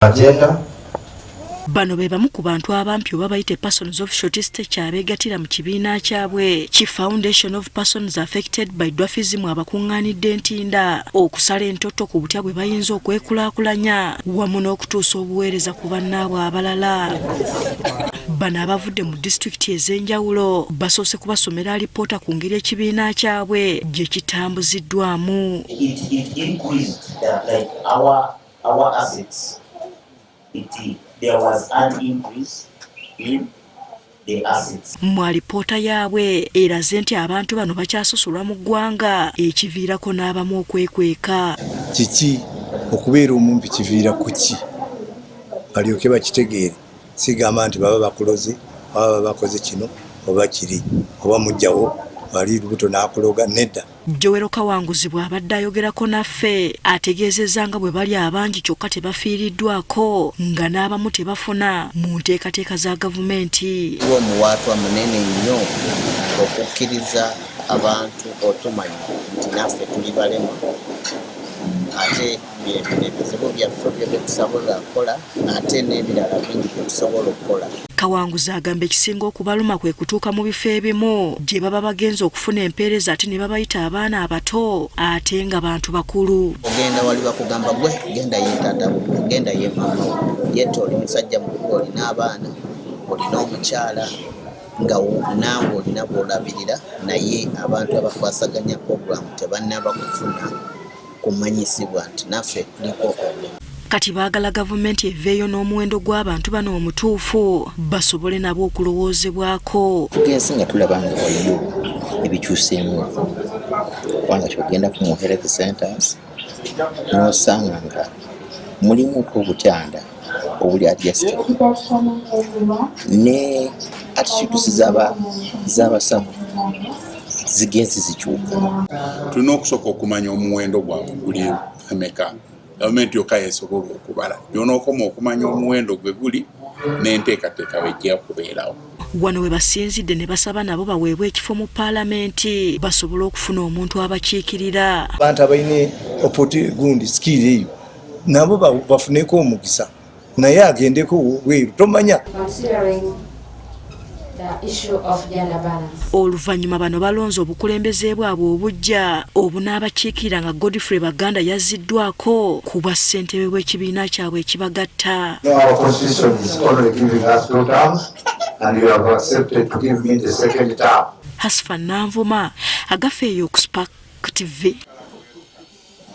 Agenda. Bano be bamu ku bantu abampi oba bayite Persons of Short Stature abeegattira mu kibiina kyabwe ki Foundation of Persons Affected by Dwarfism, abakuŋŋaanidde Ntinda okusala entotto ku butya bwe bayinza okwekulaakulanya wamu n'okutuusa obuweereza ku bannaabwe abalala. Bano abavudde mu disitulikiti ez'enjawulo basoose kubasomera alipoota ku ngeri ekibiina kyabwe gye kitambuziddwamu. It increased that, like, our assets. It there was an increase in the assets. Mu alipoota yaabwe eraze nti abantu bano bakyasosolwa mu ggwanga, ekiviirako n'abamu okwekweka. Kiki okubeera omumpi kiviira ku ki, balyoke bakitegeere. Sigamba nti baba bakuloze oba baba bakoze kino oba kiri oba mujjawo wali lubuto n'akuloga, nedda. Joel Kawanguzi bw'abadde ayogerako naffe ategeezezza nga bwe bali abangi kyokka tebafiiriddwako, nga n'abamu tebafuna mu nteekateeka za gavumenti. Wa omuwaatwa munene nnyo okukkiriza abantu otumanya nti naffe tuli balema, ate byebino ebizibu byaffe byo byetusobola kukola, ate n'ebirala bingi byetusobola okukola. Kawanguzi agamba ekisinga okubaluma kwe kutuuka mu bifo ebimu gye baba bagenze okufuna empeereza ate ne babayita abaana abato ate nga bantu bakulu. Ogenda wali bakugamba, "Gwe genda ye taata wo, genda ye maama wo." Yete oli musajja mukulu, olina abaana, olina omukyala, nga naawe olina bwolabirira, naye abantu abakwasaganya programu tebannaba kufuna kumanyisibwa nti naffe tuliko obulemu. Kati baagala gavumenti eveeyo n'omuwendo gw'abantu bano omutuufu basobole nabo okulowoozebwako. Tugenze nga tulaba nga waliyo ebikyuseemu, kubanga kyogenda ku mu health centers n'osanga nga mulimuko obutanda obuli adjustable, ne attitudes z'abasawo zigenze zikyuka. Tulina okusooka okumanya omuwendo gwabwe guli emeka. Gavumenti yokka yesobola okubala. Gyonookoma okumanya omuwendo gwe guli n'enteekateeka wejja kubeerawo. Wano we basinzidde ne basaba nabo baweebwe ekifo mu paalamenti basobole okufuna omuntu abakiikirira. Abantu abalina opoti gundi skill eyo nabo bafuneko omukisa, naye agendeko bweru tomanya. Considering the issue of gender balance. Oluvannyuma bano balonze obukulembeze bwabwe obujja obunaabakiikirira, nga Godfrey Baganda yazziddwako ku bwa ssentebe bw'ekibiina kyabwe ekibagatta. No, our constitution is only giving us two terms, and you have accepted to give me the second term. Hasfa Nanvuma, agafeeyo ku Spark TV.